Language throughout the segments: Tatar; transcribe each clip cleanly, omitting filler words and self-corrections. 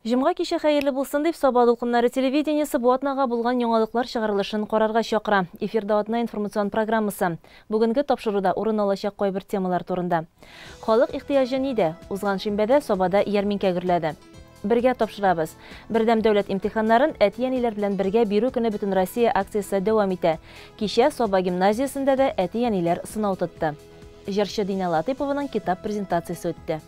Җомга киче хәерле булсын дип, Саба дулкыннары телевидениесе бу атнага булган яңалыклар чыгарылышын карарга чакыра. Эфирда атна информацион программасы. Бүгенге тапшыруда урын алачак кайбер темалар турында. Халык ихтыяҗы нидә? Узган шимбәдә Сабада ярминкә гөрләде. Бергә тапшырабыз. Бердәм дәүләт имтиханнарын әти-әниләр белән бергә бирү көне Бөтенроссия акциясе дәвам итә. Кичә Саба гимназиясендә дә әти-әниләр сынау тотты. Җырчы Динә Латыйпованың китап презентациясе үтте.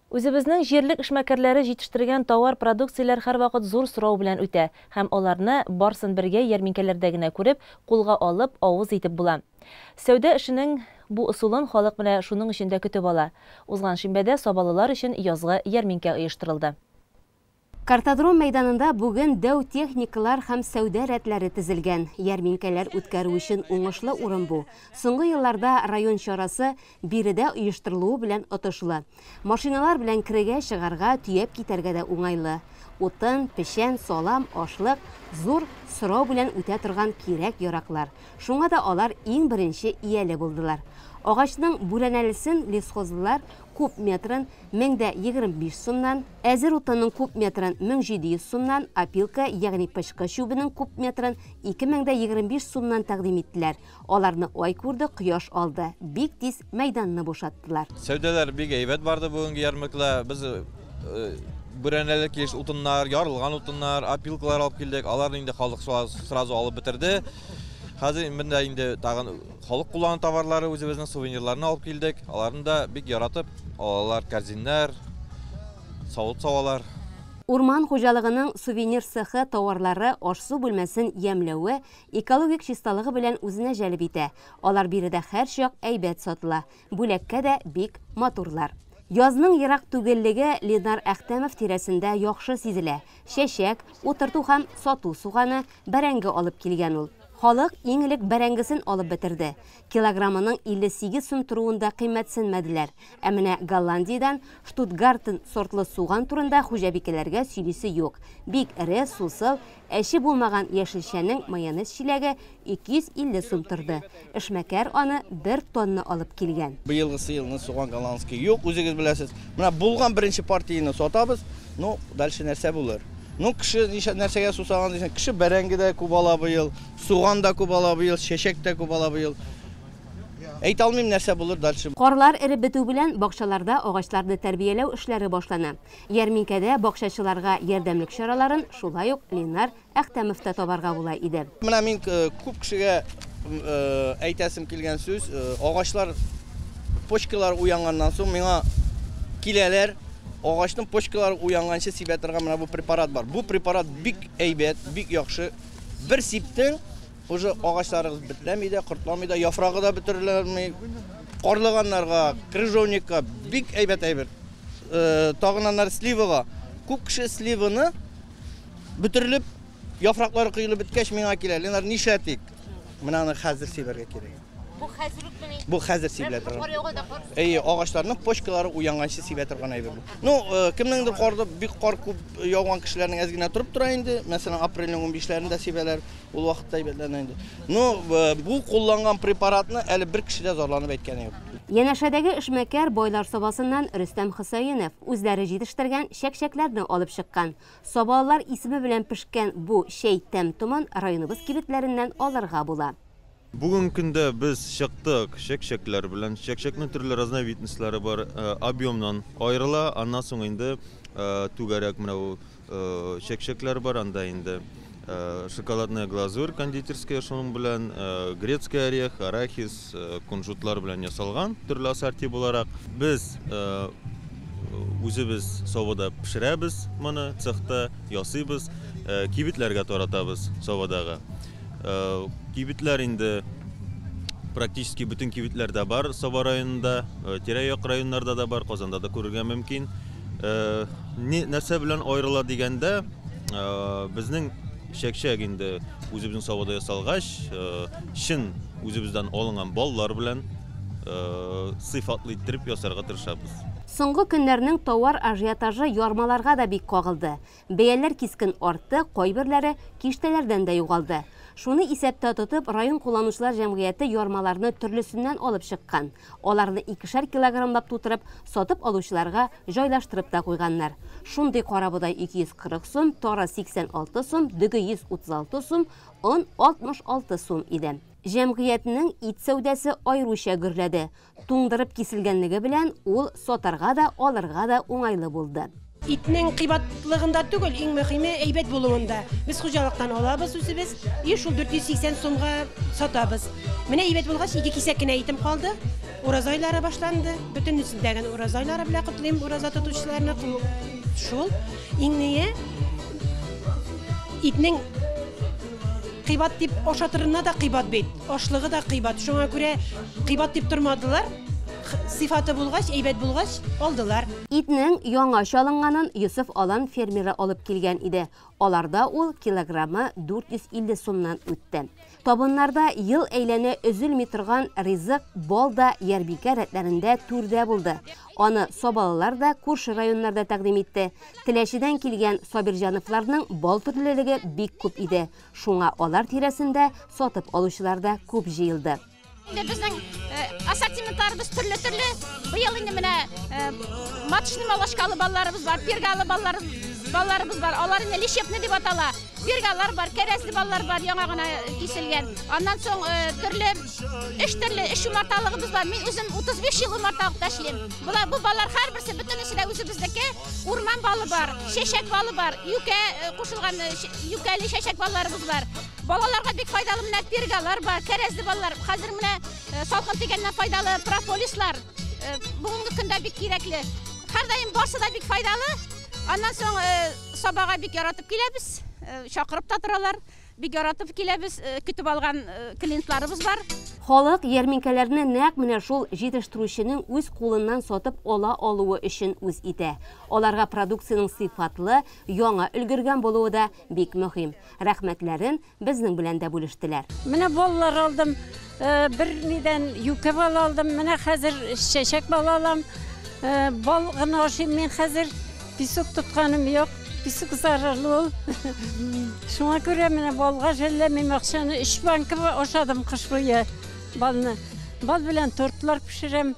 Үзебезнең җирлек эшмәкәрләре җитештергән товар продукцияләр һәрвакыт зур сорау белән үтә һәм аларны барсын бергә ярминкәләрдә генә күреп, кулга алып, авыз итеп була. Сәүдә эшенең бу ысулын халык менә шуның өчен дә көтеп ала. Узган шимбәдә сабалылар өчен язгы ярминкә оештырылды. Картодром мәйданында бүген дәү техникалар һәм сәүдә рәтләре тезелгән. Ярминкәләр үткәрү өчен уңышлы урын бу. Соңгы елларда район чарасы биредә оештырылуы белән отышлы. Машиналар белән керергә, чыгарга, төяп китәргә дә уңайлы. Утын, печән, салам, ашлык зур сорау белән үтә торган кирәк-яраклар. Шуңа да алар иң беренче ияле булдылар. Агачның бүрәнәлесен лесхозлылар куб метрын 1025 сумнан, әзер утынның куб метрын 1700 сумнан, опилка, ягъни пычкы чүбенең куб метрын 2025 сумнан тәкъдим иттеләр. Аларны ай күрде, кояш алды. Бик тиз мәйданны бушаттылар. Сәүдәләр бик әйбәт барды бүгенге ярмаркада. Без бүрәнәле килеш утыннар, ярылган утыннар, опилкалар алып килдек. Аларны инде халык сразу алып бетерде. Хәзер монда инде тагын халык куллану товарлары, үзебезнең сувенирларны алып килдек. Аларны да бик яратып алалар, корзиннар, савыт-сабалар. Урман хуҗалыгының сувенир цехы товарлары аш-су бүлмәсен ямьләве, экологик чисталыгы белән үзенә җәлеп итә. Алар биредә һәрчак әйбәт сатыла. Бүләккә дә бик матурлар. Язның ерак түгеллеге Ленар Әхтәмов тирәсендә яхшы сизелә. Чәчәк, утырту һәм сату суганы, бәрәңге алып килгән ул. Халык иң элек бәрәңгесен алып бетерде. Килограммының 58 сум торуын да кыйммәтсенмәделәр. Ә менә Голландиядән Штутгартен сортлы суган турында хуҗабикәләргә сөйлисе юк. Бик эре, сусыл, әче булмаган яшелчәнең майонез чиләге 250 сум торды. Эшмәкәр аны 1 тонна алып килгән. Быелгысы елны суган голландский юк, үзегез беләсез. Менә булган беренче партияне сатабыз. Ну, дальше нәрсә булыр? Ну, кеше ничә нәрсәгә сусаган дисәң, кеше бәрәңге дә күп ала быел, суган да күп ала быел, чәчәк тә күп ала быел. Әйтә алмыйм нәрсә булыр дальше. Карлар эреп бетү белән бакчаларда агачларны тәрбияләү эшләре башлана. Ярминкәдә бакчачыларга ярдәмлек чараларын шулай ук Ленар Әхтәмов та табарга була иде. Менә мин күп кешегә әйтәсем килгән сүз, агачлар почкалар уянганнан соң миңа киләләр. Агачның почкалары уянганчы сибә торган менә бу препарат бар. Бу препарат бик әйбәт, бик яхшы. Бер сиптең, уже агачларыгыз бетләми дә, кортламый да, яфрагы да бөтерелми. Карлыганнарга, крыжовникка бик әйбәт әйбер. Тагын аннары сливага. Күп кеше сливаны бөтерелеп, яфраклары коелып беткәч миңа килә. Ленар, нишләтик? Менә аны хәзер сибәргә кирәк. Бу хәзер үк мени? Бу хәзер сибелә торган. Әйе, агачларның почкалары уянганчы сибә торган әйбер бу. Ну, кемнеңдер карда бик кар күп яуган кешеләрнең әз генә торып тора инде. Мәсәлән, апрельнең 15-ләрендә сибәләр, ул вакытта әйбәтләнә инде. Ну, бу кулланган препаратны әле бер кеше дә зарланып әйткәне юк. Янәшәдәге эшмәкәр Байлар Сабасыннан Рөстәм Хөсәенов үзләре җитештергән чәкчәкләрне алып чыккан. Сабалылар исеме белән пешкән бу чәй тәм-томын районыбыз кибетләреннән алырга була. Бүгенге көндә без чыктык чәкчәкләр белән. Чәкчәкнең төрле разновидностьлары бар, объемнан аерыла. Аннан соң инде түгәрәк менә бу чәкчәкләр бар, анда инде шоколадная глазурь кондитерская, шуның белән грецкий орех, арахис, кунжутлар белән ясалган төрле ассорти буларак. Без үзебез Сабада пешерәбез моны, цехта ясыйбыз, кибетләргә таратабыз Сабадагы. Кибетләр инде практически бөтен кибетләрдә бар Саба районында, тирә-як районнарда да бар, Казанда да күрергә мөмкин. Нәрсә белән аерыла дигәндә, безнең чәкчәк инде үзебезнең Сабада ясалгач, чын үзебездән алынган баллар белән сыйфатлы иттереп ясарга тырышабыз. Соңгы көннәрнең товар ажиотажы ярмаларга да бик кагылды. Бәяләр кискен артты, кайберләре киштәләрдән дә югалды. Шуны исәптә тотып, район кулланучылар җәмгыяте ярмаларны төрлесеннән алып чыккан. Аларны 2 килограммлап тутырып, сатып алучыларга җайлаштырып та куйганнар. Шундый карабодай 240 сум, тары 86 сум, дөге 136 сум, он 66 сум иде. Җәмгыятьнең ит сәүдәсе аеруча гөрләде. Туңдырып киселгәнлеге белән ул сатарга да, алырга да уңайлы булды. Итнең кыйбатлыгында түгел, иң мөһиме әйбәт булуында. Без хуҗалыктан алабыз үзебез, и шул 480 сумга сатабыз. Менә әйбәт булгач, 2 кисәк кенә итем калды. Ураза айлары башланды. Бөтенесендәген ураза айлары белән котлыйм ураза тотучыларны. Шул иң ние итнең кыйбат дип ашатырына да кыйбат бит, ашлыгы да кыйбат. Шуңа күрә кыйбат дип тормадылар. Сифаты булгач, әйбәт булгач, алдылар. Итнең яңа чалынганын Йосыф Алан фермеры алып килгән иде. Аларда ул килограммы 450 сумнан үтте. Табыннарда ел әйләнә өзелми торган ризык бал да ярминкә рәтләрендә түрдә булды. Аны сабалылар да күрше районнарда тәкъдим итте. Теләчедән килгән Сабирҗановларның бал төрлелеге бик күп иде. Шуңа алар тирәсендә сатып алучылар да күп җыелды. Инде безнең ассортиментларыбыз төрле-төрле. Быел инде менә маточный молочкалы балларыбыз бар, пергалы балларыбыз бар. Алар инде лечебный дип атала. Пергалар бар, кәрәзле баллар бар, яңа гына киселгән. Аннан соң төрле өч төрле өч умарталыгыбыз бар. Мин үзем 35 ел умарталыкта эшлим. Бу баллар һәрберсе бөтенесе дә үзебезнеке. Урман балы бар, чәчәк балы бар, юкә кушылган юкәле чәчәк балларыбыз бар. Балаларга бик файдалы менә пергалар бар, кәрәзле баллар. Хәзер менә салкын тигәннән файдалы прополислар. Бүгенге көндә бик кирәкле. Һәрдаим барсы да бик файдалы. Аннан соң сабага бик яратып киләбез. Чакырып та торалар. Бик яратып киләбез. Көтеп алган клиентларыбыз бар. Халык ярминкәләрне нәкъ менә шул җитештерүченең үз кулыннан сатып ала алуы өчен үз итә. Аларга продукциянең сыйфатлы, яңа өлгергән булуы да бик мөһим. Рәхмәтләрен безнең белән дә бүлештеләр. Менә баллар алдым, бер нидән юкә бал алдым, менә хәзер чәчәк бал алам. Бал гына ашыйм мин хәзер, песок тотканым юк. Песок зарарлы ул. Шуңа күрә менә балга жәлләмим акчаны. 3 банка ашадым кыш буе балны. Бал белән тортлар пешерәм,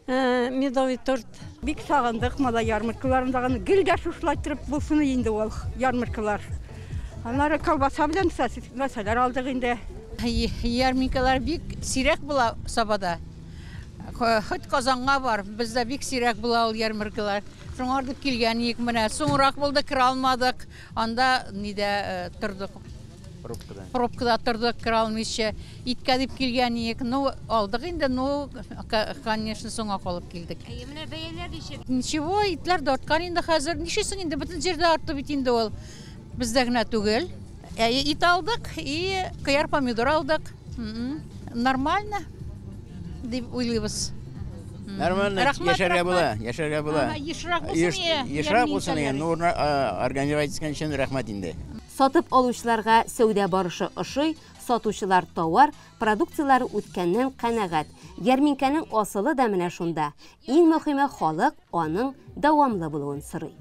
медовый торт. Бик сагындык мала ярмаркаларын дагы. Гел дә шушылай торып булсын инде ул ярмаркалар. Аннары колбаса белән нәрсәләр алдык инде. Ярминкалар бик сирәк була Сабада. Хоть Казанга бар, бездә бик сирәк була ул ярмаркалар. Шуңа дип килгән идек менә. Соңрак булды, керә алмадык. Анда нидә тордык? Пробкада. Пробкада тордык, керә алмыйча. Иткә дип килгән идек. Ну, алдык инде, ну, конечно, соңга калып килдек. Әйе, менә бәяләр ничек? Ничего, итләр дә арткан инде хәзер. Ничесен инде бөтен җирдә артты бит инде ул. Бездә генә түгел. Әйе, ит алдык и кыяр, помидор алдык. Нормально дип уйлыйбыз. Нормально, яшәргә була, яшәргә була. Ешрак булсын, ешрак булсын, ну, организовать иткән өчен рәхмәт инде. Сатып алучыларга сәүдә барышы ошый, сатучылар товар, продукцияләре үткәннән канәгать. Ярминкәнең асылы да менә шунда. Иң мөһиме халык аның дәвамлы булуын сорый.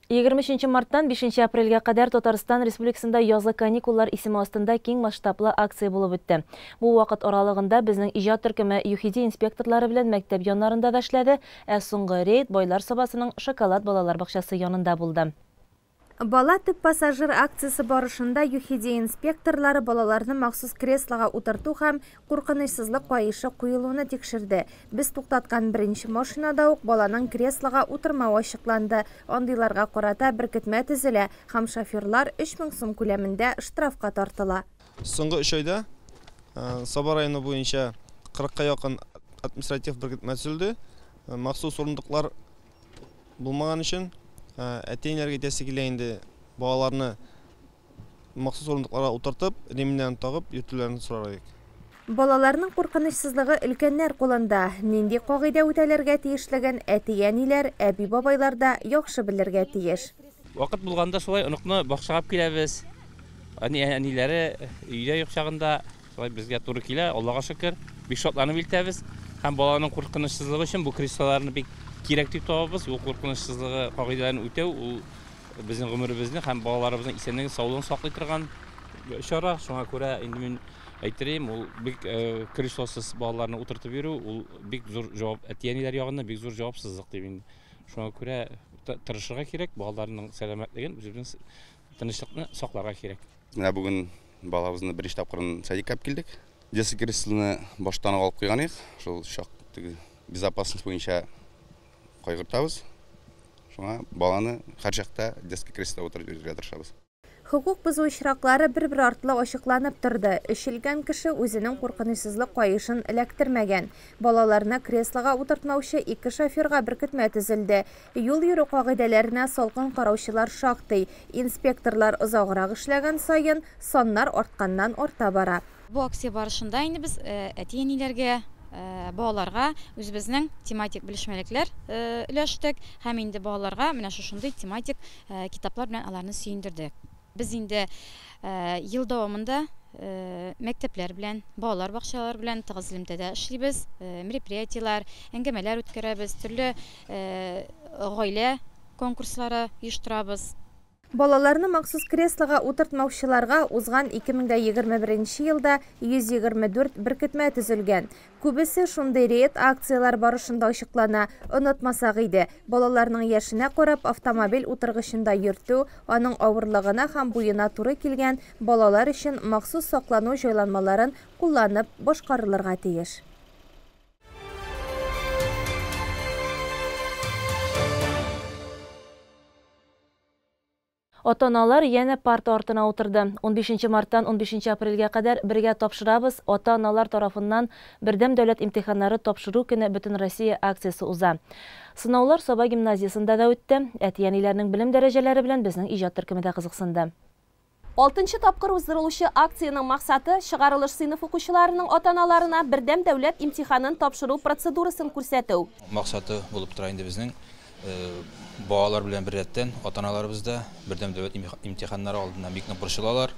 23 марттан 5 апрельгә кадәр Татарстан Республикасында язлы каникуллар исеме астында киң масштаблы акция булып үтте. Бу вакыт аралыгында безнең иҗат төркеме ЮХИДИ инспекторлары белән мәктәп яннарында да эшләде, ә соңгы рейд Байлар Сабасының Шоколад балалар бакчасы янында булды. Бала төп пассажир акциясе барышында ЮХИДИ инспекторлары балаларны махсус креслога утырту һәм куркынычсызлык каешы куелуны тикшерде. Без туктаткан беренче машинада ук баланың креслога утырмавы ачыкланды. Андыйларга карата беркетмә төзелә һәм шоферлар 3000 сум күләмендә штрафка тартыла. Соңгы 3 айда Саба районы буенча 40-ка якын административ беркетмә төзелде. Махсус урындыклар булмаган өчен әти-әниләргә әйтәсе килә инде балаларны махсус урындыкларга утыртып, ремньнән тагып йөртүләрен сорар идек. Балаларның куркынычсызлыгы өлкәннәр кулында. Нинди кагыйдә үтәләргә тиешлеген әти-әниләр, әби-бабайлар да яхшы белергә тиеш. Вакыт булганда шулай оныкны бакчага алып киләбез. Әниләре өйдә юк чагында шулай безгә туры килә, Аллага шөкер, бик шатланып илтәбез. Һәм баланың куркынычсызлыгы өчен бу креслоларны бик кирәк дип табабыз. Ул куркынычсызлыгы кагыйдәләрен үтәү, ул безнең гомеребезне һәм балаларыбызның исәнлеген, саулыгын саклый торган чара, шуңа күрә инде мин әйтерим, ул бик креслосыз балаларны утыртып йөрү, ул бик зур җавап, әти-әниләр ягыннан бик зур җавапсызлык дип инде. Шуңа күрә тырышырга кирәк, балаларның сәламәтлеген, үзебезнең тынычлыкны сакларга кирәк. Менә бүген балабызны беренче тапкырын садикка алып килдек. Детский креслоны баштан ук алып куйган идек. Шул чак теге безопасность буенча кайгыртабыз. Шуңа баланы һәр чакта детский креслода утырып йөрергә тырышабыз. Хокук бозу очраклары бер-бер артлы ачыкланып торды. Өчелгән кеше үзенең куркынычсызлык каешын эләктермәгән. Балаларны креслога утыртмаучы ике шоферга беркетмә төзелде. Юл йөрү кагыйдәләренә салкын караучылар шактый. Инспекторлар озаграк эшләгән саен саннар артканнан арта бара. Бу акция барышында инде без әти-әниләргә, балаларга үзебезнең тематик белешмәлекләр өләштек һәм инде балаларга менә шушындый тематик китаплар белән аларны сөендердек. Без инде ел дәвамында мәктәпләр белән, балалар бакчалары белән тыгыз элемтәдә эшлибез, мероприятиеләр, әңгәмәләр үткәрәбез, төрле гаилә конкурслары оештырабыз. Балаларны махсус креслога утыртмаучыларга узган 2021 елда 124 беркетмә төзелгән. Күбесе шундый рейд акцияләр барышында ачыклана. Онытмасак иде, балаларның яшенә карап автомобиль утыргычында йөртү, аның авырлыгына һәм буена туры килгән балалар өчен махсус саклану җайланмаларын кулланып башкарылырга тиеш. Ата-аналар янә парта артына утырды. 15 марттан 15 апрельгә кадәр бергә тапшырабыз. Ата-аналар тарафыннан бердәм дәүләт имтиханнары тапшыру көне Бөтенроссия акциясе уза. Сынаулар Саба гимназиясендә дә үтте. Әти-әниләрнең белем дәрәҗәләре белән безнең иҗат төркеме дә кызыксынды. 6-нчы тапкыр уздырылучы акциянең максаты чыгарылыш сыйныф укучыларының ата-аналарына бердәм дәүләт имтиханын тапшыру процедурасын күрсәтү. Максаты булып тора инде безнең балалар белән беррәттән ата-аналарыбыз да бердәм дәүләт имтиханнары алдыннан бик нык борчылалар.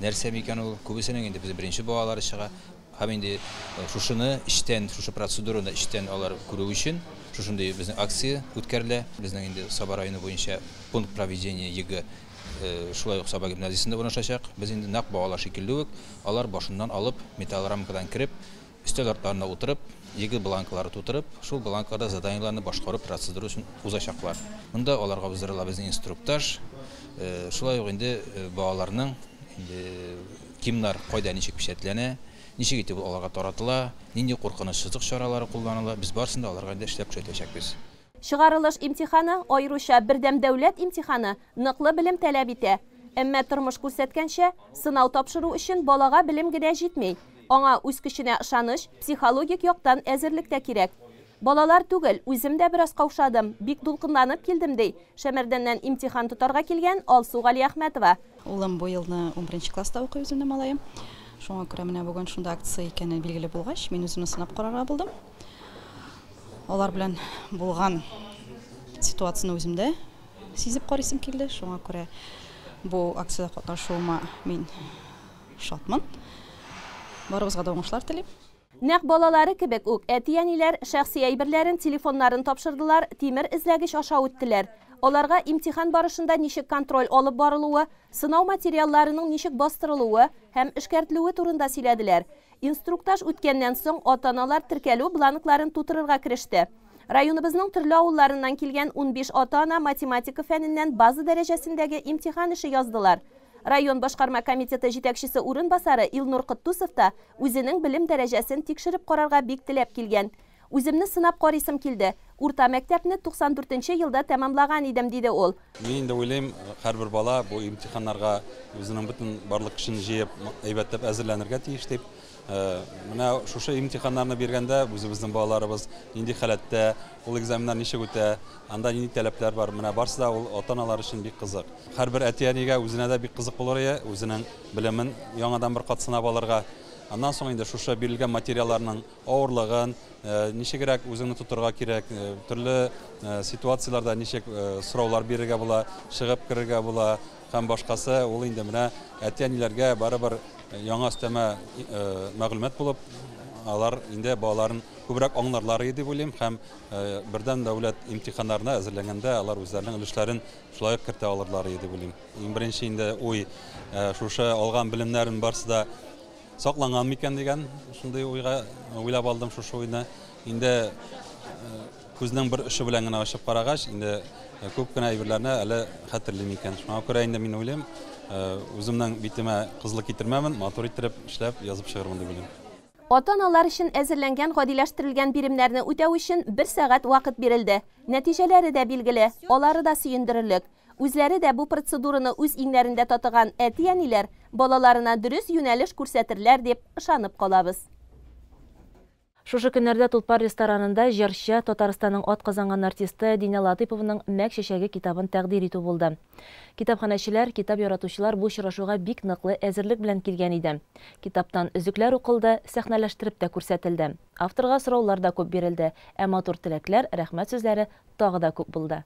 Нәрсә микән ул? Күбесенең инде без беренче балалары чыга. Һәм инде шушыны эчтән, шушы процедураны эчтән алар күрү өчен шушындый безнең акция үткәрелә. Безнең инде Саба районы буенча пункт проведения ЕГЭ шулай ук Саба гимназиясендә урнашачак. Без инде нәкъ балалар шикелле үк, алар башыннан алып металл рамкадан кереп, өстәл артларына утырып, ЕГЭ бланклары тутырып, шул бланкларда заданиеләрне башкару процедурасын узачаклар. Монда аларга уздырыла безнең инструктаж, шулай ук инде балаларның инде кимнар кайда ничек печатьләнә, ничек итеп аларга таратыла, нинди куркынычсызлык чаралары кулланыла, без барысын да аларга инде эшләп күрсәтәчәкбез. Чыгарылыш имтиханы, аеруча бердәм дәүләт имтиханы ныклы белем таләп итә. Әмма тормыш күрсәткәнчә, сынау тапшыру өчен балага белем генә җитми. Аңа үз көченә ышаныч, психологик яктан әзерлек тә кирәк. Балалар түгел, үзем дә бераз каушадым, бик дулкынланып килдем, ди Шәмәрдәннән имтихан тотарга килгән Алсу Галиәхмәтова. Улым бу елны 11 класста укый, үземнең малаем. Шуңа күрә менә бүген шунда акция икәне билгеле булгач, мин үземне сынап карарга булдым. Алар белән булган ситуацияне үземдә сизеп карыйсым килде. Шуңа күрә бу акциядә катнашуыма мин шатмын. Барыбызга да уңышлар телим. Нәкъ балалары кебек үк әти-әниләр шәхси әйберләрен, телефоннарын тапшырдылар, тимер эзләгеч аша үттеләр. Аларга имтихан барышында ничек контроль алып барылуы, сынау материалларының ничек бастырылуы һәм эшкәртелүе турында сөйләделәр. Инструктаж үткәннән соң ата-аналар теркәлү бланкларын тутырырга кереште. Районыбызның төрле авылларыннан килгән 15 ата-ана математика фәненнән база дәрәҗәсендәге имтихан эше яздылар. Район башкарма комитеты җитәкчесе урынбасары Илнур Котдусов та үзенең белем дәрәҗәсен тикшереп карарга бик теләп килгән. Үземне сынап карыйсым килде. Урта мәктәпне 94 елда тәмамлаган идем, диде ул. Мин инде уйлыйм, һәрбер бала бу имтиханнарга үзенең бөтен барлык көчен җыеп, әйбәтләп әзерләнергә тиеш дип. Менә шушы имтиханнарны биргәндә үзебезнең балаларыбыз нинди халәттә, ул экзаменнар ничек үтә, анда нинди таләпләр бар, менә барысы да ул ата-аналар өчен бик кызык. Һәрбер әти-әнигә үзенә дә бик кызык булыр иде, үзенең белемен яңадан бер кат сынап алырга. Аннан соң инде шушы бирелгән материалларның авырлыгын, ничегрәк үзеңне тотырга кирәк, төрле ситуацияләрдә ничек сораулар бирергә була, чыгып керергә була һәм башкасы, ул инде менә әти-әниләргә барыбер яңа өстәмә мәгълүмат булып алар инде балаларын күбрәк аңларлар иде дип уйлыйм һәм бердәм дәүләт имтиханнарына әзерләнгәндә алар үзләренең өлешләрен шулай ук кертә алырлар иде дип уйлыйм. Иң беренче инде уй шушы алган белемнәрен барсы да сакланган микән дигән шундый уйга уйлап алдым шушы уйны. Инде күзнең бер очы белән генә ачып карагач, инде күп кенә әйберләрне әле хәтерлим икән. Шуңа күрә инде мин уйлыйм, үземнең битемә кызлык китермәмен, матур иттереп эшләп язып чыгармын дип уйлыйм. Ата-аналар өчен әзерләнгән гадиләштерелгән биремнәрне үтәү өчен бер сәгать вакыт бирелде. Нәтиҗәләре дә билгеле, алары да сөендерерлек. Үзләре дә бу процедураны үз иңнәрендә татыган әти-әниләр балаларына дөрес юнәлеш күрсәтерләр дип ышанып калабыз. Шушы көннәрдә Тулпар ресторанында җырчы, Татарстанның атказанган артисты Динә Латыйпованың Мәк чәчәге китабын тәкъдир итү булды. Китапханәчеләр, китап яратучылар бу очрашуга бик ныклы әзерлек белән килгән иде. Китаптан өзекләр укылды, сәхнәләштереп тә күрсәтелде. Авторга сораулар да күп бирелде, ә матур теләкләр, рәхмәт сүзләре тагы да күп булды.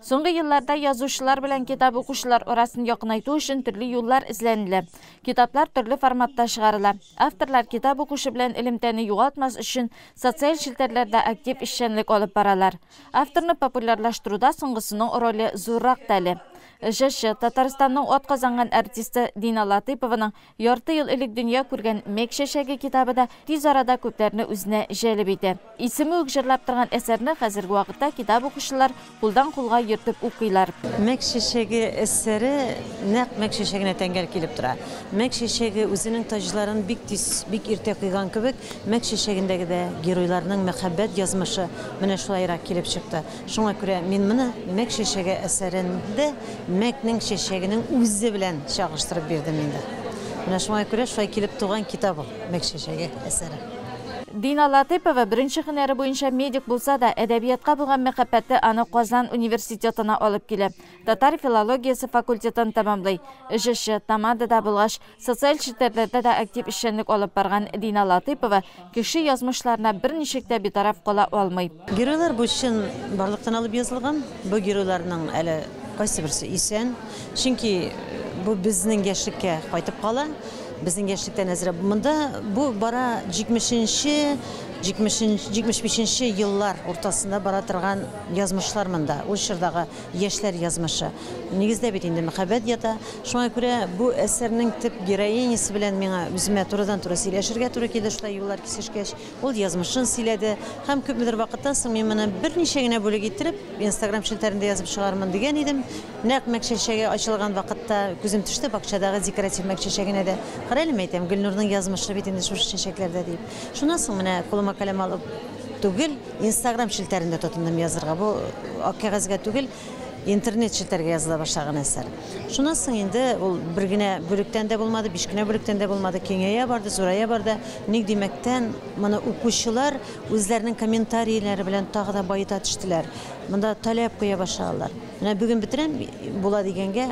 Соңгы елларда язучылар белән китап укучылар арасын якынайту өчен төрле юллар эзләнелә. Китаплар төрле форматта чыгарыла. Авторлар китап укучы белән элемтәне югалтмас өчен социаль челтәрләрдә актив эшчәнлек алып баралар. Авторны популярлаштыруда соңгысының роле зуррак та әле. Җырчы, Татарстанның атказанган артисты Дина Латыйпованың ярты ел элек дөнья күргән Мәк чәчәге китабы да тиз арада күпләрне үзенә җәлеп итә. Исеме үк җырлап торган әсәрне хәзерге вакытта китап укучылар кулдан кулга йөртеп укыйлар. Мәк чәчәге әсәре нәкъ мәк чәчәгенә тәңгәл килеп тора. Мәк чәчәге үзенең таҗларын бик тиз, бик иртә куйган кебек, мәк чәчәгендәге дә геройларның мәхәббәт язмышы менә шулайрак килеп чыкты. Шуңа күрә мин моны Мәк чәчәге әсәрендә мәкнең чәчәгенең үзе белән чагыштырып бирдем инде. Менә шуңа күрә шулай килеп туган китап ул, Мәк чәчәге әсәре. Дина Латыйпова беренче һөнәре буенча медик булса да, әдәбиятка булган мәхәббәте аны Казан университетына алып килә. Татар филологиясе факультетын тәмамлый. Җырчы, тамадада булгач, социаль челтәрләрдә дә актив эшчәнлек алып барган Дина Латыйпова кеше язмышларына берничек тә битараф кала алмый. Геройлар бу чын барлыктан алып язылган. Бу геройларның әле кайсы берсе исән. Чөнки бу безнең яшьлеккә кайтып кала. Безнең яшьлектән әзрәк. Монда бу бара 75 еллар уртасында бара торган язмышлар монда. Ул чордагы яшьләр язмышы. Нигездә бит инде мәхәббәт ята. Шуңа күрә бу әсәрнең төп героинясы белән миңа үземә турыдан-туры сөйләшергә туры килде, шулай юллар кисешкәч. Ул язмышын сөйләде. Һәм күпмедер вакыттан соң мин моны берничә генә бүлек иттереп Инстаграм челтәрендә язып чыгармын дигән идем. Нәкъ мәк чәчәге ачылган вакытта күзем төште бакчадагы декоратив мәк чәчәгенә дә. Карале, әйтәм, Гөлнурның язмышы бит инде шушы чәчәкләрдә дип. Шуннан соң менә кулыма каләм алып түгел, Инстаграм челтәрендә тотындым язырга. Бу ак кәгазьгә түгел, интернет челтәргә языла башлаган әсәр. Шуннан соң инде ул бер генә бүлектән дә булмады, биш кенә бүлектән дә булмады, киңәя барды, зурая барды. Ник димәктән, моны укучылар үзләренең комментарийләре белән тагы да баета төштеләр. Монда таләп куя башладылар. Менә бүген бетерәм, була дигәнгә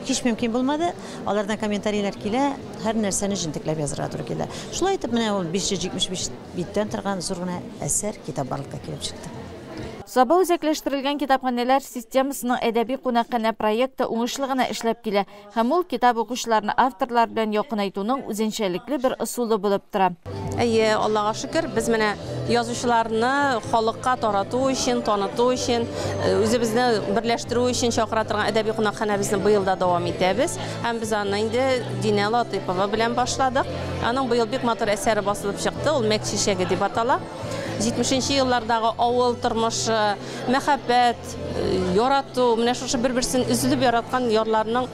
һич мөмкин булмады. Алардан комментарийләр килә, һәр нәрсәне җентекләп язырга туры килде. Шулай итеп, менә ул 575 биттән торган зур гына әсәр, китап барлыкка килеп чыкты. Саба үзәкләштерелгән китапханәләр системасының әдәби кунакханә проекты уңышлы гына эшләп килә һәм ул китап укучыларны авторлар белән якынайтуның үзенчәлекле бер ысулы булып тора. Әйе, Аллага шөкер, без менә язучыларны халыкка тарату өчен, таныту өчен, үзебезне берләштерү өчен чакыра торган әдәби кунакханәбезне быел да дәвам итәбез. Һәм без аны инде Динә Латыйпова белән башладык. Аның быел бик матур әсәре басылып чыкты, ул Мәк чәчәге дип атала. 70 еллардагы авыл тормышы, мәхәббәт, ярату, менә шушы бер-берсен өзелеп яраткан ярларның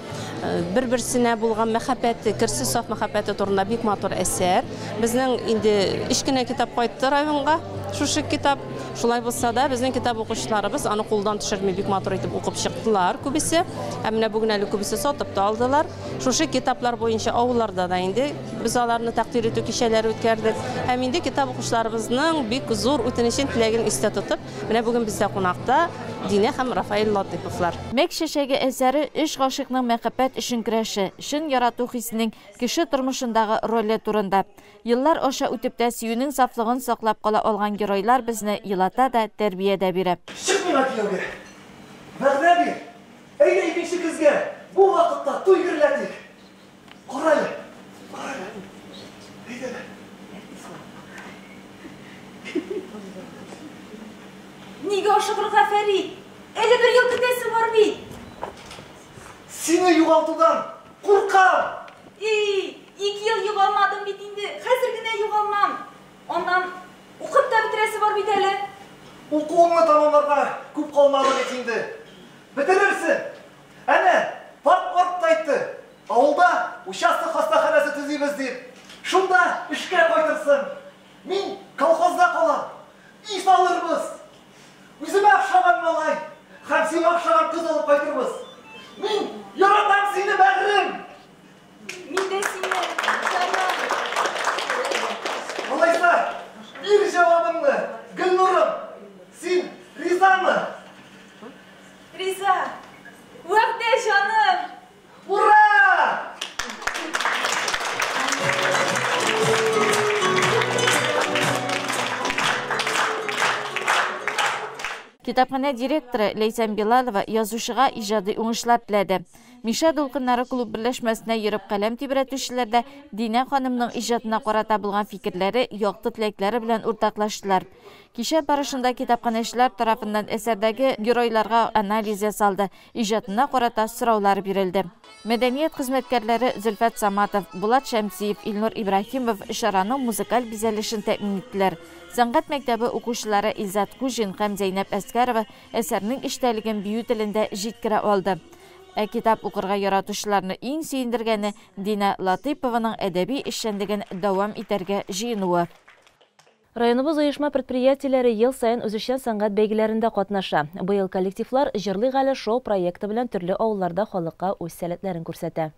бер-берсенә булган мәхәббәте, керсез саф мәхәббәте турында бик матур әсәр. Безнең инде өч кенә китап кайтты районга, шушы китап. Шулай булса да, безнең китап укучыларыбыз аны кулдан төшерми бик матур итеп укып чыктылар күбесе. Ә менә бүген әле күбесе сатып та алдылар. Шушы китаплар буенча авылларда да инде без аларны тәкъдир итү кичәләре үткәрдек. Һәм инде китап укучыларыбызның бик зур үтенечен, теләген истә тотып, менә бүген бездә кунакта Динә һәм Рафаэль Латыйповлар. Мәк чәчәге әсәре өч гашыйкның мәхәббәт өчен көрәше, чын ярату хисенең кеше тормышындагы роле турында. Еллар аша үтеп тә сөюнең сафлыгын саклап кала алган геройлар безне елата да, тәрбия дә бирә. Чык миңа кияүгә. Вәгъдә бир. Әйдә икенче көзгә. Бу вакытта туй гөрләтик. Карале. Карале. Әйдә. ашыгырга, Фәрит? Әле бер ел көтәсе бар бит. Сине югалтудан куркам! И, ике ел югалмадым бит инде, хәзер генә югалмам. Аннан укып та бетерәсе бар бит әле. Укуыңны тәмамларга күп калмады бит инде. Бетерерсең. Әнә, парторг та әйтте, авылда участок хастаханәсе төзибез дип. Шунда эшкә кайтырсың. Мин колхозда калам. Өй салырбыз. Үземә охшаган малай һәм сиңа охшаган кыз алып кайтырбыз. Мин яратам сине, бәгърем! Мин дә сине, җаным. Алайса, бир җавабыңны, Гөлнурым. Син ризамы? Риза. Вәгъдә, җаным! Ура! Китапханә директоры Ләйсән Билалова язучыга иҗади уңышлар теләде. Мишә дулкыннары клуб берләшмәсенә йөреп каләм тибрәтүчеләр дә Динә ханымның иҗатына карата булган фикерләре, якты теләкләре белән уртаклаштылар. Кичә барышында китапханәчеләр тарафыннан әсәрдәге геройларга анализ ясалды, иҗатына карата сораулар бирелде. Мәдәният хезмәткәрләре Зөлфәт Саматов, Булат Шәмсиев, Илнур Ибраһимов чараның музыкаль бизәлешен тәэмин иттеләр. Сәнгать мәктәбе укучылары Илзат Хуҗин һәм Зәйнәп Әскәрова әсәрнең эчтәлеген бию телендә җиткерә алды. Ә китап укырга яратучыларны иң сөендергәне, Динә Латыйпованың әдәби эшчәнлеген дәвам итәргә җыенуы. Районыбыз оешма-предприятиеләре ел саен үзешчән сәнгать бәйгеләрендә катнаша. Быел коллективлар Җырлыйк әле шоу-проекты белән төрле авылларда халыкка үз сәләтләрен күрсәтә.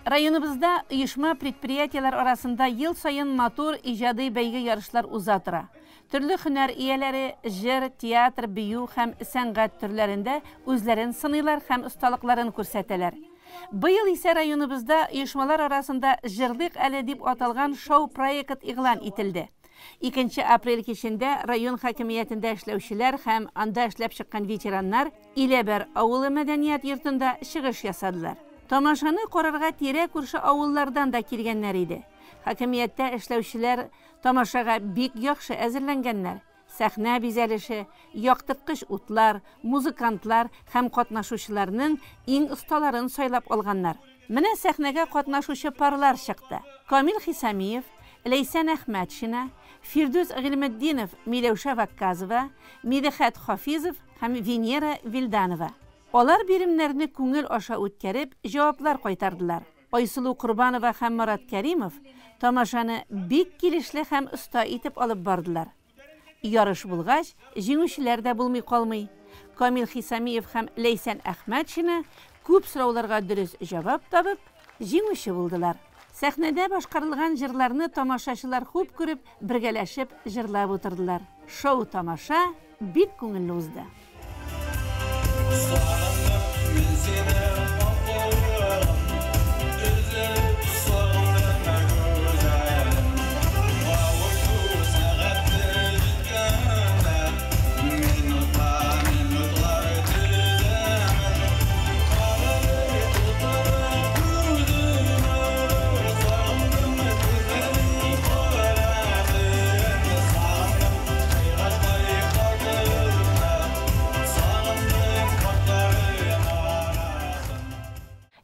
Районыбызда оешма-предприятиеләр арасында ел саен матур иҗади бәйге-ярышлар уза тора. Төрле һөнәр ияләре җыр, театр, бию һәм сәнгать төрләрендә үзләрен сыныйлар һәм осталыкларын күрсәтәләр. Быел исә районыбызда оешмалар арасында Җырлыйк әле дип аталган шоу-проект игълан ителде. Икенче апрель кичендә район хакимиятендә эшләүчеләр һәм анда эшләп чыккан ветераннар Иләбәр авылы мәдәният йортында чыгыш ясадылар. Тамашаны карарга тирә-күрше авыллардан да килгәннәр иде. Хакимияттә эшләүчеләр тамашага бик яхшы әзерләнгәннәр. Сәхнә бизәлеше, яктырткыч утлар, музыкантлар һәм катнашучыларның иң осталарын сайлап алганнар. Менә сәхнәгә катнашучы парлар чыкты. Камил Хисамиев, Ләйсән Әхмәтшина, Фирдүс Гыйльметдинов, Миләүшә Вакказова, Мидехәт Хафизов һәм Венера Вилданова. Алар биремнәрне күңел аша үткәреп, җаваплар кайтардылар. Айсылу Корбанова һәм Марат Кәримов тамашаны бик килешле һәм оста итеп алып бардылар. Ярыш булгач, җиңүчеләр дә булмый калмый. Камил Хисамиев һәм Ләйсән Әхмәтшина күп сорауларга дөрес җавап табып, җиңүче булдылар. Сәхнәдә башкарылган җырларны тамашачылар хуп күреп, бергәләшеп җырлап утырдылар. Шоу-тамаша бик күңелле узды.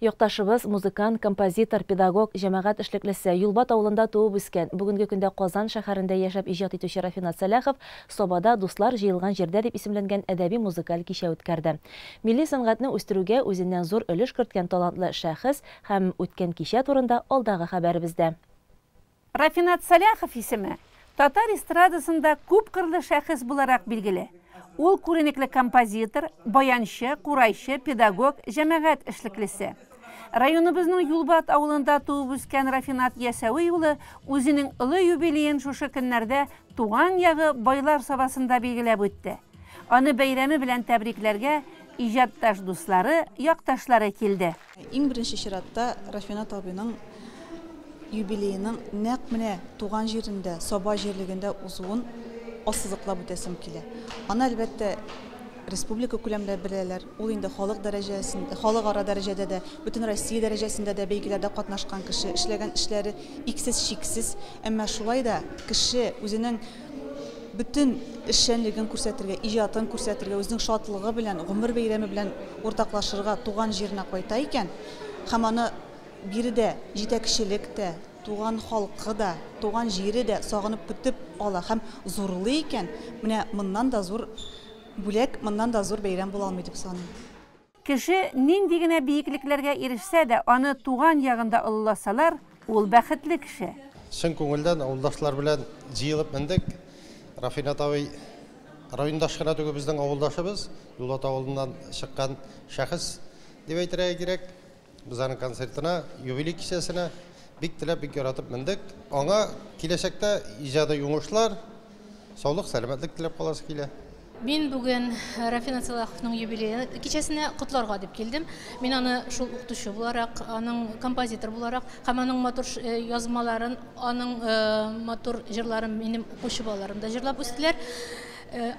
Якташыбыз, музыкант, композитор, педагог, җәмәгать эшлеклесе, Юлбат авылында туып үскән, бүгенге көндә Казан шәһәрендә яшәп иҗат итүче Рафинат Сәләхов Сабада Дуслар җыелган җирдә дип исемләнгән әдәби-музыкаль кичә үткәрде. Милли сәнгатьне үстерүгә үзеннән зур өлеш керткән талантлы шәхес һәм үткән кичә турында алдагы хәбәребездә. Рафинат Сәлахов исеме татар эстрадасында күпкырлы шәхес буларак билгеле. Ул күренекле композитор, баянчы, курайчы, педагог, җәмәгать эшлеклесе. Районыбызның Юлбат авылында туып үскән Рафинат Ясәви улы үзенең олы юбилеен шушы көннәрдә туган ягы Байлар Сабасында билгеләп үтте. Аны бәйрәме белән тәбрикләргә иҗатташ дуслары, якташлары килде. Иң беренче чиратта Рафинат абыйның юбилееның нәкъ менә туган җирендә, Саба җирлегендә узуын ассызыклап үтәсем килә. Аны, әлбәттә, республика күләмендә беләләр. Ул инде халык дәрәҗәсендә, халыкара дәрәҗәдә дә, бөтен Россия дәрәҗәсендә дә бәйгеләрдә катнашкан кеше, эшләгән эшләре иксез-чиксез. Әмма шулай да кеше үзенең бөтен эшчәнлеген күрсәтергә, иҗатын күрсәтергә, үзенең шатлыгы белән, гомер бәйрәме белән уртаклашырга туган җиренә кайта икән, һәм аны биредә җитәкчелек тә, туган халкы да, туган җире дә сагынып көтеп ала һәм зурлый икән, менә моннан да зур бүләк, моннан да зур бәйрәм була алмый дип саныйм. Кеше нинди генә биеклекләргә ирешсә дә, аны туган ягында олыласалар, ул бәхетле кеше. Чын күңелдән авылдашлар белән җыелып мендек. Рафинат абый райондаш кына түгел, безнең авылдашыбыз, Юлат авылыннан чыккан шәхес дип әйтергә кирәк. Без аның концертына, юбилей кичәсенә бик теләп, бик яратып мендек. Аңа киләчәктә иҗади уңышлар, саулык, сәламәтлек теләп каласы килә. Мин бүген Рафинат Сәлаховның юбилее кичәсенә котларга дип килдем. Мин аны шул укытучы буларак, аның композитор буларак һәм аның матур язмаларын, аның матур җырларын минем укучы балаларым да җырлап үстеләр.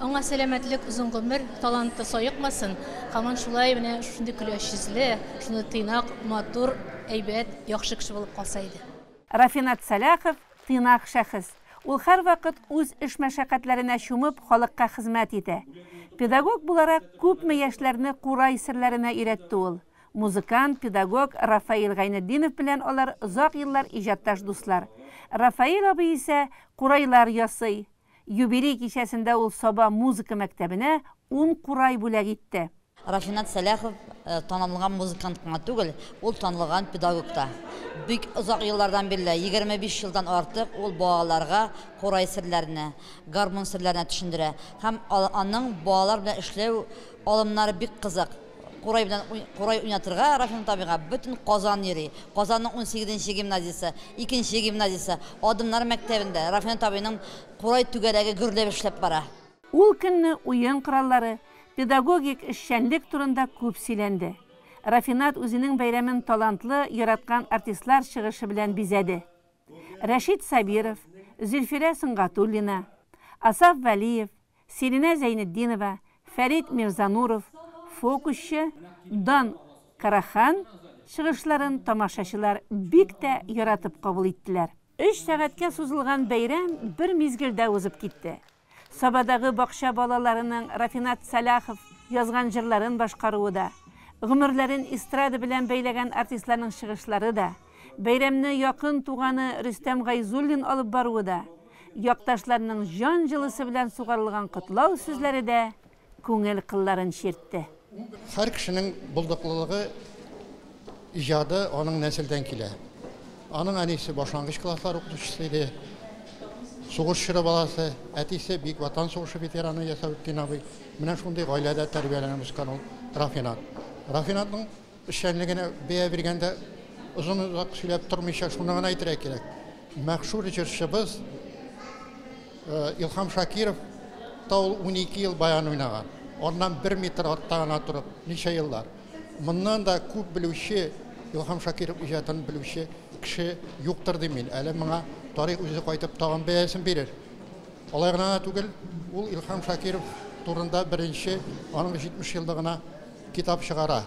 Аңа сәламәтлек, озын гомер, таланты саекмасын. Һаман шулай менә шундый көләч йөзле, шундый тыйнак, матур, әйбәт, яхшы кеше булып калса иде. Рафинат Сәлахов, тыйнак шәхес. Ул һәрвакыт үз эш-мәшәкатьләренә чумып, халыкка хезмәт итә. Педагог буларак күпме яшьләрне курай серләренә өйрәтте ул. Музыкант, педагог Рафаил Гайнетдинов белән алар озак еллар иҗатташ дуслар. Рафаил абый исә курайлар ясый. Юбилей кичәсендә ул Саба музыка мәктәбенә ун курай бүләк итте. Рафинат Сәлахов танылган музыкант кына түгел, ул танылган педагог та. Бик озак еллардан бирле, 25 елдан артык ул балаларга курай серләренә, гармун серләренә төшендерә. Һәм аның балалар белән эшләү алымнары бик кызык. Курай белән курай уйнатырга Рафинат абыйга бөтен Казан йөри. Казанның унсигезенче гимназиясе, икенче гимназиясе, Адымнар мәктәбендә Рафинат абыйның курай түгәрәге гөрләп эшләп бара. Ул көнне уен кораллары, педагогик эшчәнлек турында күп сөйләнде. Рафинат үзенең бәйрәмен талантлы, яраткан артистлар чыгышы белән бизәде. Рәшит Сабиров, Зөлфирә Сөнгатуллина, Асаф Вәлиев, Сиринә Зәйнетдинова, Фәрит Мирзануров, фокусчы Дан Карахан чыгышларын тамашачылар бик тә яратып кабул иттеләр. Өч сәгатькә сузылган бәйрәм бер мизгелдә узып китте. Сабадагы бакча балаларының Рафинат Сәлахов язган җырларын башкаруы да, гомерләрен эстрада белән бәйләгән артистларның чыгышлары да, бәйрәмне якын туганы Рөстәм Гайзуллин алып баруы да, якташларның җан җылысы белән сугарылган котлау сүзләре дә күңел кылларын чиртте. Һәр кешенең булдыклылыгы, иҗады аның нәселдән килә. Аның әнисе башлангыч класслар укытучысы иде. Сугыш чоры баласы, әтисе Бөек Ватан сугышы ветераны Ясәветдин абый. Менә шундый гаиләдә тәрбияләнеп үскән ул Рафинат. Рафинатның эшчәнлегенә бәя биргәндә озын-озак сөйләп тормыйча шуны гына әйтергә кирәк. Мәшһүр җырчыбыз Илһам Шакиров та ул 12 ел баян уйнаган. Аннан бер метр артта гына торып, ничә еллар. Моннан да күп белүче, Илһам Шакиров иҗатын белүче кеше юктыр дим мин. Әле моңа тарих үзе кайтып тагын бәясен бирер. Алай гына да түгел, ул Илһам Шакиров турында беренче аның 70 еллыгына китап чыгара.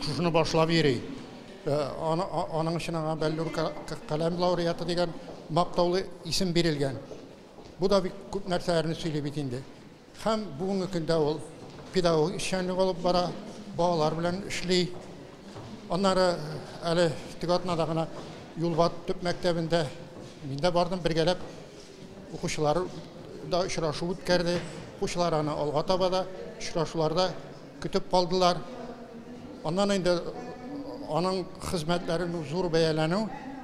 Шушыны башлап йөри. Аның өчен аңа Бәллүр каләм лауреаты дигән мактаулы исем бирелгән. Бу да бик күп нәрсәләрне сөйли бит инде. Һәм бүгенге көндә ул педагог эшчәнлек алып бара, балалар белән эшли. Аннары әле теге атнада гына Юлбат төп мәктәбендә мин дә бардым, бергәләп укучылар да очрашу үткәрде. Укучылар аны алга таба да очрашуларда көтеп калдылар. Аннан инде аның хезмәтләрен зур бәяләнү,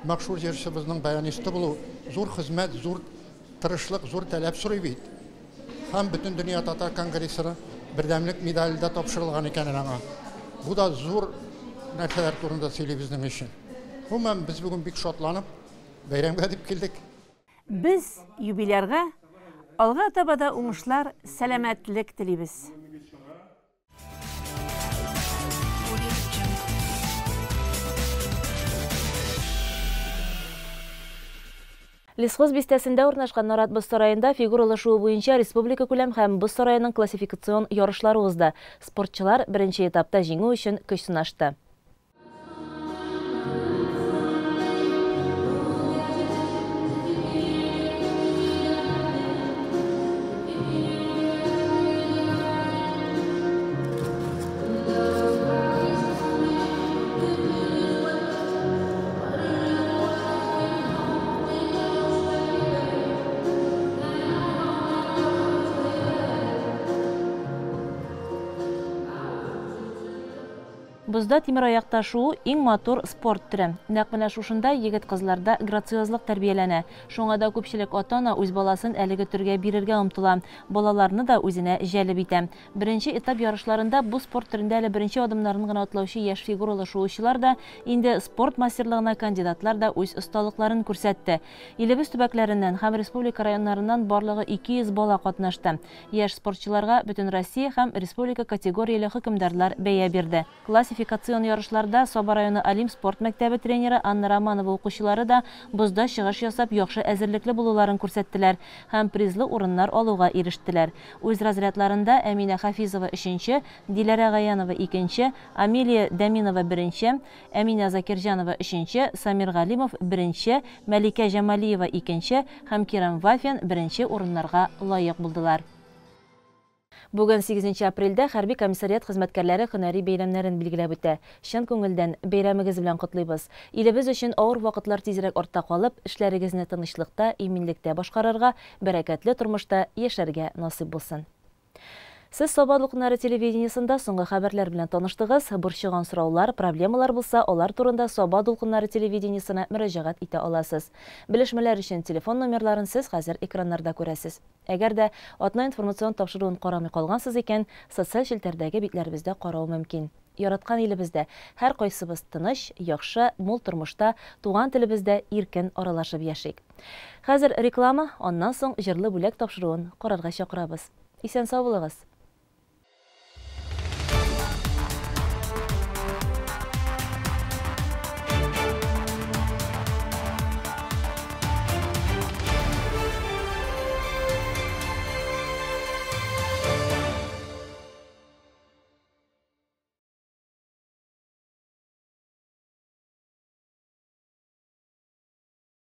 мәшһүр җырчыбызның баянисты булу, зур хезмәт, зур тырышлык, зур таләп сорый бит. Һәм бөтен дөнья татар конгрессының бердәмлек медале дә тапшырылган икән аңа. Бу да зур нәрсәләр турында сөйли безнең өчен. Гомумән, без бүген бик шатланып бәйрәмгә дип килдек. Без юбилярга алга таба да уңышлар, сәламәтлек телибез. Лесхоз бистәсендә урнашкан Нарат боз сараенда фигуралы шуу буенча республика күләм һәм боз сараеның классификацион ярышлары узды. Спортчылар беренче этапта җиңү өчен көч сынашты. Бозда тимераякта шуу иң матур спорт төре. Нәкъ менә шушында егет-кызларда грациозлык тәрбияләнә. Шуңа да күпчелек ата-ана үз баласын әлеге төргә бирергә омтыла. Балаларны да үзенә җәлеп итә. Беренче этап ярышларында бу спорт төрендә әле беренче адымнарын гына атлаучы яшь фигуралы шуучылар да, инде спорт мастерлыгына кандидатлар да үз осталыкларын күрсәтте. Илебез төбәкләреннән һәм республика районнарыннан барлыгы 200 бала катнашты. Яшь спортчыларга Бөтенроссия һәм республика категорияле хөкемдарлар бәя бирде. Классификацион ярышларда Саба районы Олимп спорт мәктәбе тренеры Анна Романова укучылары да бозда чыгыш ясап яхшы әзерлекле булуларын күрсәттеләр һәм призлы урыннар алуга ирештеләр. Үз разрядларында Әминә Хафизова өченче, Диләрә Гаянова икенче, Амелия Дәминова беренче, Әминә Закирҗанова өченче, Самир Галимов беренче, Мәликә Җамалиева икенче һәм Кирам Вафин беренче урыннарга лаек булдылар. Бүген 8 апрельдә хәрби комиссариат хезмәткәрләре һөнәри бәйрәмнәрен билгеләп үтә. Чын күңелдән бәйрәмегез белән котлыйбыз. Илебез өчен авыр вакытлар тизрәк артта калып, эшләрегезне тынычлыкта, иминлектә башкарырга, бәрәкәтле тормышта яшәргә насыйп булсын. Сез Саба дулкыннары телевидениесында соңгы хәбәрләр белән таныштыгыз. Борчыган сораулар, проблемалар булса, алар турында Саба дулкыннары телевидениесына мөрәҗәгать итә аласыз. Белешмәләр өчен телефон номерларын сез хәзер экраннарда күрәсез. Әгәр дә Атна информацион тапшыруын карамый калгансыз икән, социаль челтәрдәге битләребездә карау мөмкин. Яраткан илебездә һәркайсыбыз тыныч, яхшы, мул тормышта, туган телебездә иркен аралашып яшик. Хәзер реклама, аннан соң җырлы бүләк тапшыруын карарга чакырабыз. Исән-сау булыгыз!